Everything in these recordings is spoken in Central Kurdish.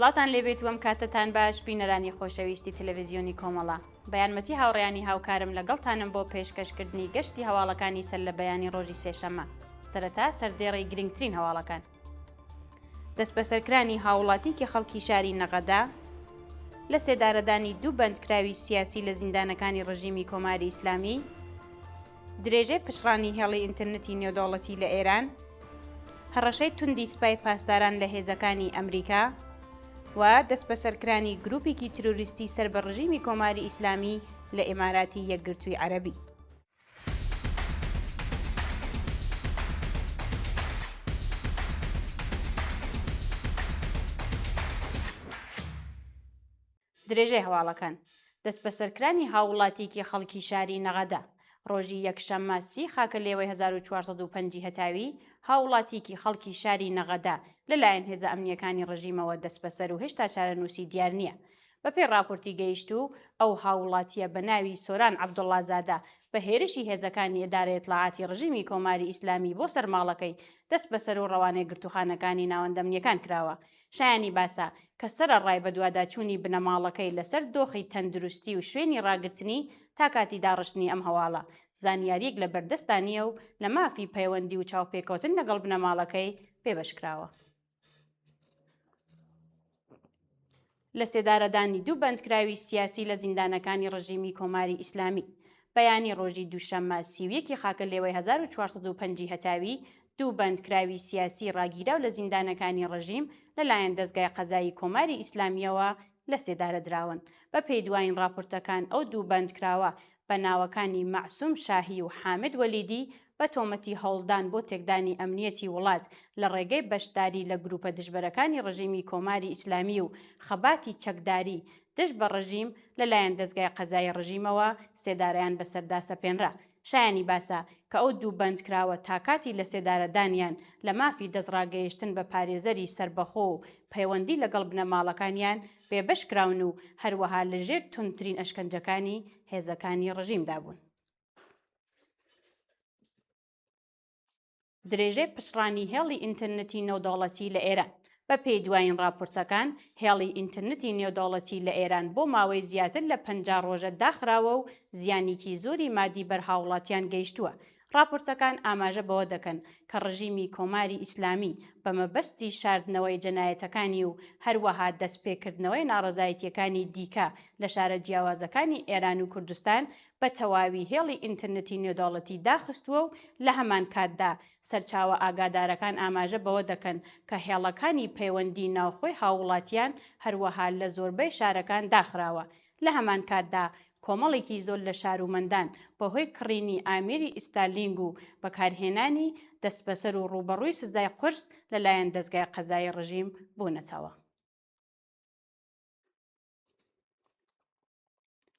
سڵاوتان لێبێت و ئەم کاتەتان باش بینەرانی خۆشەویستی تەلەڤیزیۆنی کۆمەڵە. بە یارمەتی هاوڕێیانی هاوکارم لەگەڵتانم بۆ پێشکەشکردنی گەشتی هەواڵەکانی سەر لە بەیانی ڕۆژی سێشەممە. سەرەتا سەردێڕی گرنگترین هەواڵەکان. دەستبەسەرکرانی هاووڵاتیکی خەڵکی شاری نەغەدە، لە سێدارەدانی دوو بەندکراوی سیاسی لە زیندانەکانی ڕژیمی کۆماری ئیسلامی، درێژەی پچڕانی هێڵی ئینترنتی نێودەوڵەتی لە ئێران، هەڕەشەی توندی سپای پاسداران لە هێزەکانی ئەمریکا و دەستبەسەرکرانی گرووپێکی ترۆریستی سەر بە ڕژیمی کۆماری ئیسلامی لە ئیماراتی یەکگرتووی عەرەبی. درێژەی هەواڵەکان، دەستبەسەرکرانی هاووڵاتییەکی خەڵکی شاری نەغەدە، ڕۆژی یەکشەممە سی خاکەلێوەی 1405 ی هەتاوی، هاووڵاتییەکی خەڵکی شاری نەغەدە لەلایەن هێزە ئەمنییەکانی ڕژیمەوە دەستبەسەر و هێشتا چارەنووسی دیار نییە. بەپێی ڕاپۆرتی گەیشتوو، ئەو هاووڵاتییە بە ناوی سۆران عەبدوڵڵازادە بە هێرشی هێزەکانی ئێدارەی ئیتڵاعاتی ڕژیمی کۆماری ئیسلامی بۆ سەر ماڵەکەی دەستبەسەر و ڕەوانەی گرتووخانەکانی ناوەندە ئەمنییەکان کراوە. شایانی باسە کە سەرەڕای بەدواداچوونی بنەماڵەکەی لەسەر دۆخی تەندروستی و شوێنی ڕاگرتنی تا کاتی داڕشتنی ئەم هەواڵە، زانیارییەک لە بەردەستدا نییە و لە مافی پەیوەندی و چاوپێکەوتن لەگەڵ بنەماڵەکەی بێبەش کراوە. لەسێدارەدانی دوو بەندکراوی سیاسی لە زیندانەکانی ڕژیمی کۆماری ئیسلامی. بەیانی ڕۆژی دووشەممە 31 ی خاکەلێوەی 1405 ی هەتاوی، دوو بەندکراوی سیاسی ڕاگیراو لە زیندانەکانی ڕژیم لەلایەن دەزگای قەزایی کۆماری ئیسلامییەوە لەسێدارە دراون. بەپێی دوایین ڕاپۆرتەکان ئەو دوو بەندکراوە بە ناوەکانی مەعسوم شاهی و حامد وەلیدی بە تۆمەتی هەوڵدان بۆ تێکدانی ئەمنیەتی وڵات لە ڕێگەی بەشداری لە گرووپە دژبەرەکانی ڕژیمی کۆماری ئیسلامی و خەباتی چەکداری دژ بە ڕژیم لە لایەن دەزگای قەزایی ڕژیمەوە سێدارەیان بەسەردا سەپێنرا. شایانی باسە کە ئەو دوو بەندکراوە تا کاتی لەسێدارەدانیان لە مافی دەستڕاگەیشتن بە پارێزەری سەربەخۆ و پەیوەندی لەگەڵ بنەماڵەکانیان بێبەش کراون و هەروەها لە ژێر توندترین ئەشکەنجەکانی هێزەکانی ڕژیمدا بوون. درێژەی پچڕانی هێڵی ئینترنتی نێودەوڵەتی لە ئێران. بە پێی دوایین ڕاپۆرتەکان، هێڵی ئینترنتی نێودەوڵەتی لە ئێران بۆ ماوەی زیاتر لە 50 ڕۆژە داخراوە و زیانیکی زۆری مادی بەر هاوڵاتیان گەیشتووە. ڕاپۆرتەکان ئاماژە بەوە دەکەن کە ڕژیمی کۆماری ئیسلامی بە مەبەستی شاردنەوەی جەنایەتەکانی و هەروەها دەستپێکردنەوەی ناڕەزایتییەکانی دیکە لە شارە جیاوازەکانی ئێران و کوردستان بە تەواوی هێڵی ئینترنتی نێودەوڵەتی داخستووە و لە هەمان کاتدا سەرچاوە ئاگادارەکان ئاماژە بەوە دەکەن کە هێڵەکانی پەیوەندی ناوخۆی هاووڵاتیان هەروەها لە زۆربەی شارەکان داخراوە لە هەمان کاتدا کۆمەڵێکی زۆر لە شارومەندان بەهۆی کڕینی ئامێری ئیستارلینگ و بەکارهێنانی، دەستبەسەر و ڕووبەڕووی سزای قورس لەلایەن دەزگای قەزایی ڕژیم بوونەتەوە.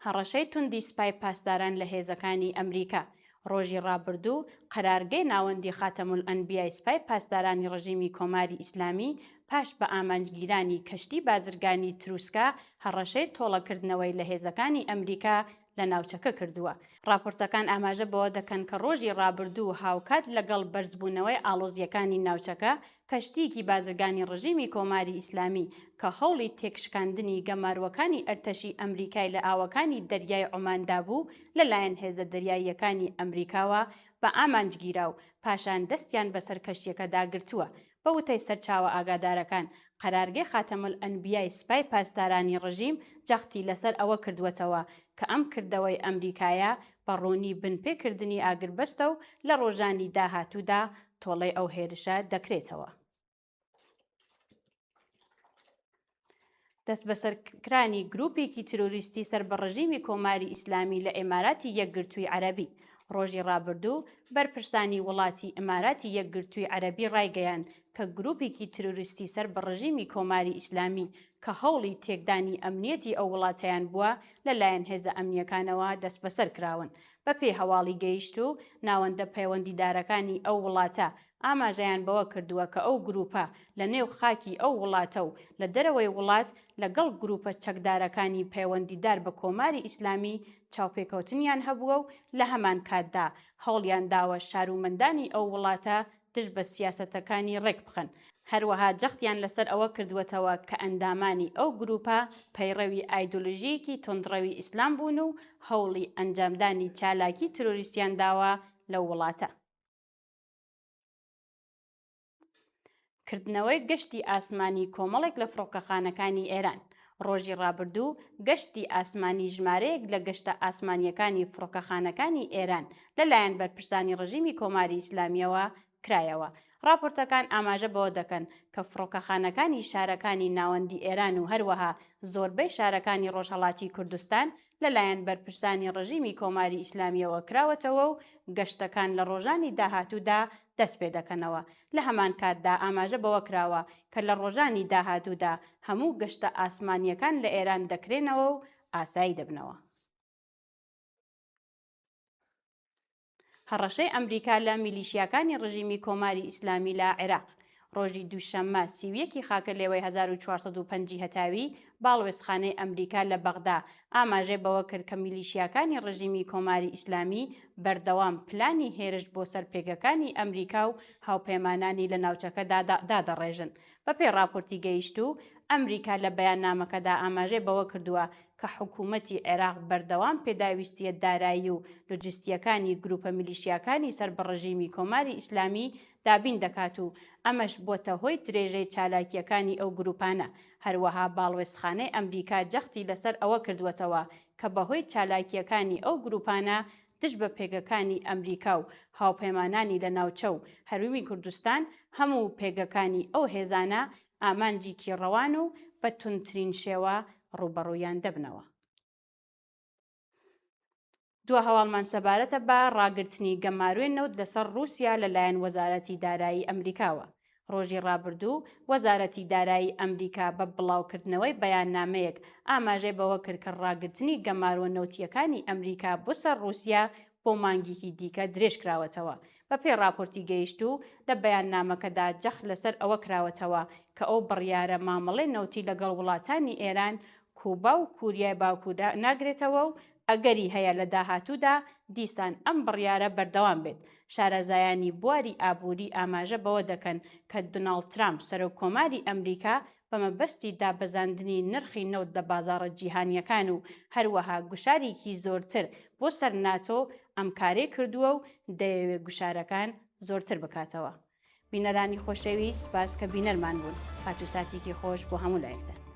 هەڕەشەی توندی سپای پاسداران لە هێزەکانی ئەمریکا ڕۆژی ڕابردوو قەرارگەی ناوەندی خاتەمولئەنبیای سپای پاسدارانی ڕژیمی کۆماری ئیسلامی پاش بە ئامانجگیرانی کەشتی بازرگانی تروسکا هەڕەشەی تۆڵەکردنەوەی لە هێزەکانی ئەمریکا لە ناوچەکە کردووە. ڕاپۆرتەکان ئاماژە بەوە دەکەن کە ڕۆژی ڕابردوو هاوکات لەگەڵ بەرزبوونەوەی ئاڵۆزییەکانی ناوچەکە، کەشتییەکی بازرگانی ڕژیمی کۆماری ئیسلامی کە هەوڵی تێکشکاندنی گەماروەکانی ئەرتەشی ئەمریکای لە ئاوەکانی دەریای عومان دابوو لە لایەن هێزە دەریاییەکانی ئەمریکاوە بە ئامانج گیرا و پاشان دەستیان بەسەر کەشتییەکەدا گرتووە. بە وتەی سەرچاوە ئاگادارەکان، قەرارگەی خاتەمولئەنبیای سپای پاسدارانی ڕژیم جەختی لەسەر ئەوە کردووەتەوە کە ئەم کردەوەی ئەمریکایە بە ڕوونی بنپێ کردنی ئاگربەستە و لە ڕۆژانی داهاتوودا تۆڵەی ئەو هێرشە دەکرێتەوە. دەستبەسەرکرانی گرووپێکی ترۆریستی سەر بە ڕژیمی کۆماری ئیسلامی لە ئێماراتی یەکگرتووی عەرەبی ڕۆژی ڕابردوو بەرپرسانی وڵاتی ئیماراتی یەکگرتووی عەرەبی ڕایگەیاند کە گرووپێکی ترۆریستی سەر بە ڕژیمی کۆماری ئیسلامی کە هەوڵی تێکدانی ئەمنیەتی ئەو وڵاتەیان بووە لە لایەن هێزە ئەمنییەکانەوە دەستبەسەر کراون. بە پێی هەواڵی گەیشتوو، ناوەندە پەیوەندیدارەکانی ئەو وڵاتە ئاماژەیان بەوە کردووە کە ئەو گرووپە لە نێو خاکی ئەو وڵاتە و لە دەرەوەی وڵات لە گەڵ گرووپە چەکدارەکانی پەیوەندیدار بە کۆماری ئیسلامی چاوپێکەوتنیان هەبووە و لە هەمان کاتدا هەوڵیان داوە شارومەندانی ئەو وڵاتە دژ بە سیاسەتەکانی ڕێک بخەن. هەروەها جەختیان لەسەر ئەوە کردووەتەوە کە ئەندامانی ئەو گرووپە پەیڕەوی ئایدۆلۆژییەکی توندڕەوی ئیسلام بوون و هەوڵی ئەنجامدانی چالاکی ترۆریستیان داوە لەو وڵاتە. کردنەوەی گەشتی ئاسمانی کۆمەڵێک لە فڕۆکەخانەکانی ئێران ڕۆژی ڕابردوو گەشتی ئاسمانی ژمارەیەک لە گەشتە ئاسمانییەکانی فڕۆکەخانەکانی ئێران لەلایەن بەرپرسانی ڕژیمی کۆماری ئیسلامییەوە کرایەوە. ڕاپۆرتەکان ئاماژە بەوە دەکەن کە فڕۆکەخانەکانی شارەکانی ناوەندی ئێران و هەروەها زۆربەی شارەکانی ڕۆژهەڵاتی کوردستان لەلایەن بەرپرسانی ڕژیمی کۆماری ئیسلامییەوە کراوەتەوە و گەشتەکان لە ڕۆژانی داهاتوودا دەست پێ دەکەنەوە. لە هەمان کاتدا ئاماژە بەوە کراوە کە لە ڕۆژانی داهاتوودا هەموو گەشتە ئاسمانییەکان لە ئێران دەکرێنەوە و ئاسایی دەبنەوە. هەڕەشەی ئەمریکا لە میلیشیاکانی ڕژیمی کۆماری ئیسلامی لە عێراق ڕۆژی دووشەممە 31 ی خاکەلێوەی 1405 ی هەتاوی باڵوێزخانەی ئەمریکا لە بەغدا ئاماژەی بەوە کرد کە میلیشیاکانی ڕژیمی کۆماری ئیسلامی بەردەوام پلانی هێرش بۆ سەر پێگەکانی ئەمریکا و هاوپەیمانانی لە ناوچەکەدا دادەڕێژن. بەپێی ڕاپۆرتی گەیشتوو، ئەمریکا لە بەیاننامەکەدا ئاماژەی بەوە کردووە کە حکوومەتی عێراق بەردەوام پێداویستییە دارایی و لۆجستییەکانی گرووپە میلیشیاکانی سەر بە ڕژیمی کۆماری ئیسلامی دابین دەکات و ئەمەش بۆتە هۆی درێژەی چالاکییەکانی ئەو گرووپانە. هەروەها باڵوێزخانەی ئەمریکا جەختی لەسەر ئەوە کردووەتەوە کە بەهۆی چالاکییەکانی ئەو گرووپانە دژ بە پێگەکانی ئەمریکا و هاوپەیمانانی لە ناوچە و هەرێمی کوردستان، هەموو پێگەکانی ئەو هێزانە ئامانجیکی ڕەوان و بە توندترین شێوە ڕووبەڕوویان دەبنەوە. دوا هەواڵمان سەبارەتە بە ڕاگرتنی گەمارۆی نەوت لەسەر ڕووسیا لەلایەن وەزارەتی دارایی ئەمریکاوە. ڕۆژی ڕابردوو وەزارەتی دارایی ئەمریکا بە بڵاوکردنەوەی بەیاننامەیەک ئاماژەی بەوە کرد کە ڕاگرتنی گەمارۆ نەوتییەکانی ئەمریکا بۆ سەر ڕووسیا بۆ مانگێکی دیکە درێژکراوەتەوە. بەپێی ڕاپۆرتی گەیشتوو، لە بەیاننامەکەدا جەخت لەسەر ئەوە کراوەتەوە کە ئەو بڕیارە مامەڵەی نەوتی لەگەڵ وڵاتانی ئێران، کوبا و کوریای باکوور ناگرێتەوە و ئەگەری هەیە لە داهاتوودا دیسان ئەم بڕیارە بەردەوام بێت. شارەزایانی بواری ئابووری ئاماژە بەوە دەکەن کە دوناڵد ترامپ سەرۆک کۆماری ئەمریکا بە مەبەستی دابەزاندنی نرخی نەوت لە بازاڕە جیهانییەکان و هەروەها گوشارێکی زۆرتر بۆ سەر ناتۆ ئەم کارەی کردووە و دەیەوێ گوشارەکان زۆرتر بکاتەوە. بینەرانی خۆشەویست سپاس کە بینەرمان بوون. کات و ساتێکی خۆش بۆ هەموو لایەکتان.